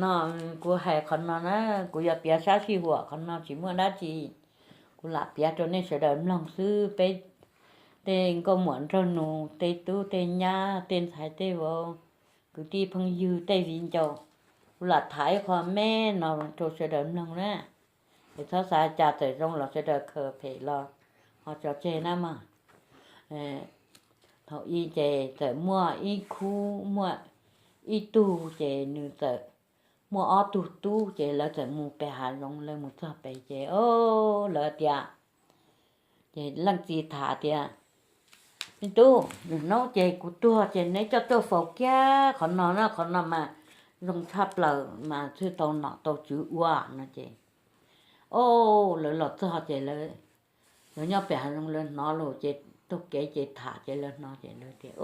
No, kuv hais qhov no na, kuv yog piav sab sij huam qhov no tsis muaj dab tsi, kuv lam piav rau nej sawv daws mloog xwb. Peb tej nkauj muam nraug nus, tej tub tej nyab, tej ntxhais tej vauv, kwv tij phooj ywg tej viv ncaus, kuv lam tham ib qho me no rau sawv daws mloog na. Es txhob xav cas, txawm zoo los sawv daws khaws, phem los ho tso tseg na mog. Thaum ub ces txawm muaj ib khub, muaj ib tug ces nws txawm muaj ob tug tub ces lawv txawm mus pem hav zoov. Lawv mus txog pem ces o, lawv tias, ces leej txiv tham tias, me tub, hnub ces kuv tuag ces neb coj tuaj faus kiag qhov no na, qhov no mas zoo tshaj plaws mas thiaj tau nom tau tswv ua no ces o, lawv los txog ces lawv nyob pem hav zoov lawv hnov lawm ces taug kev ces tham ces lawv hnov ces lawv tias,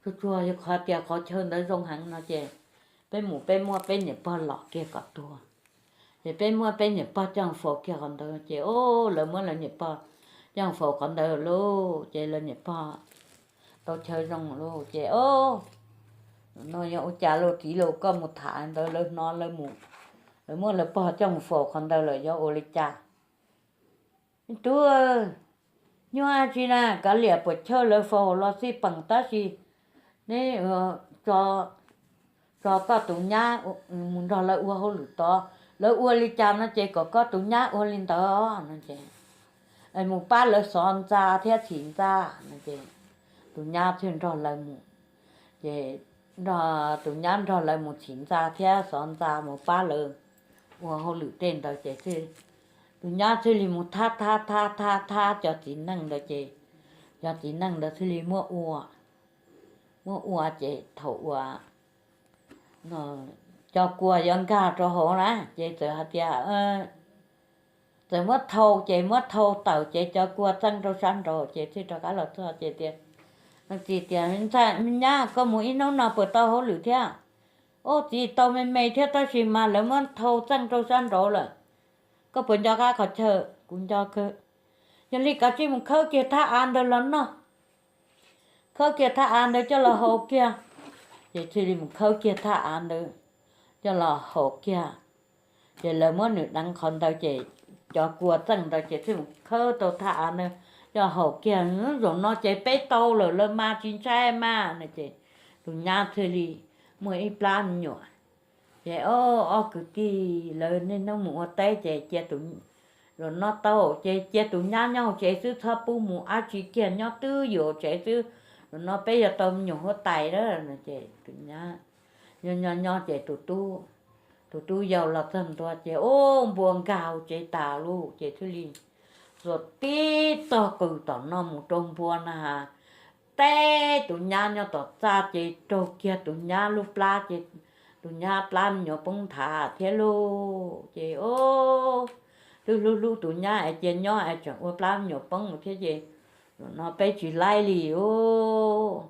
tsuag tsuag yog qhov tias qhov chaw ntawd zoo heev no ces peb mus peb muab peb niam pog lom kiag kom tuag, ces peb muab peb niam pog coj faus kiag qhov ntawd. Ces o, lawv muab lawv niam pog coj faus qhov ntawd lauj, ces lawv niam pog tau chaw zoo lauj. Ces o, no yog ua cas lauj txiv lauj, koj mus tham ntawd lawv hnov lawv mus, lawv muab lawv pog coj faus qhov ntawd lawm yog ua li cas? Tub, nyuaj tsi na, kav liam puas chawj lawv faus los xij peem tab sis neb tso koj tus nyab mus nrog lawv ua hauj lwm tod, lawv ua li cas no ces kom koj tus nyab ua li ntawd no ces mus pab lawv xov ntxa thiab txhim ntxa no ces tus nyab thiaj nrog lawv mus, ces tus nyab nrog lawv mus txhim ntxa thiab xov ntxa mus pab lawv ua hauj lwm tej ntawd ces tus nyab thiaj li mus thab thab thab thab thab cov txiv neej ntawd ces cov txiv neej ntawd thiaj li muab ua, muab ua ces thaum uas cov kua yuav nkag rau hauv na ces txawm hais tias, txawm muab thau ces muab thau tawm ces cov kua txeej rau sab nraud ces thiaj rov qab los txog ces tias, txiv tias, me nyab, koj mus ib hnub no puas tau hauj lwm thiab? Ub, txiv, tau me me thiab tab sis mas lawv muab thau txeej rau sab nraud lawm. Koj puas nco qab qhov chaw? Kuv nco kawg. Yog li kav tsij mus khawb kiag thaj av ntawd los noj, khawb kiag thaj av ntawd coj los haus kiag. Ces thiaj li mus khawb kiag thaj av ntawd coj los haus kiag. Ces lawv muab nws deev qhov ntawd ces cov kua txeej ntawd ces thiaj mus khawb tau thaj av ntawd coj haus kiag. Zaum no ces peb tau lawm, lawv mas tsis ntshai mas no ces tus nyab thiaj li muaj ib plab me nyuam. Ces ob kwv tij lawv niaj hnub mus ua teb ces cia tus, zaum no tau ces cia tus nyab nyob hauv tsev xwb, txhob pub mus dab tsi kiag, nyob twj ywm hauv tsev xwb. Zaum no peb yuav tau me nyuam huab tais lawm no ces tus nyab nyob nyob nyob ces tus tub, tus tub yau los txog ntua ces ub, npua nkag hauv tsev tas lauj ces thiaj li xuas tib tog qws tom no mus rau npua na, teb tus nyab nyob tom txaj ces raug kiag tus nyab lub plab ces tus nyab plab me nyuam poob nthav thiab lauj. Ces ub, twb hlub hlub tus nyab es cia nyob es tseem ua plab me nyuam poob thiab ces zaum no peb tsis laib li ub.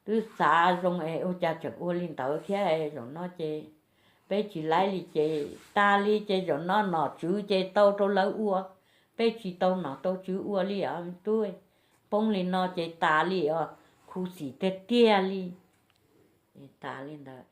Twb xav zoo es ua cas tseem ua li ntawd thiab, zaum no ces peb tsis laib li ces tas li ces zaum no nom tswv ces tau rau lawv ua, peb tsis tau nom tau tswv ua li os tub. Poob li no ces tas li os, khuv xim tiag tiag li. Tas li ntawd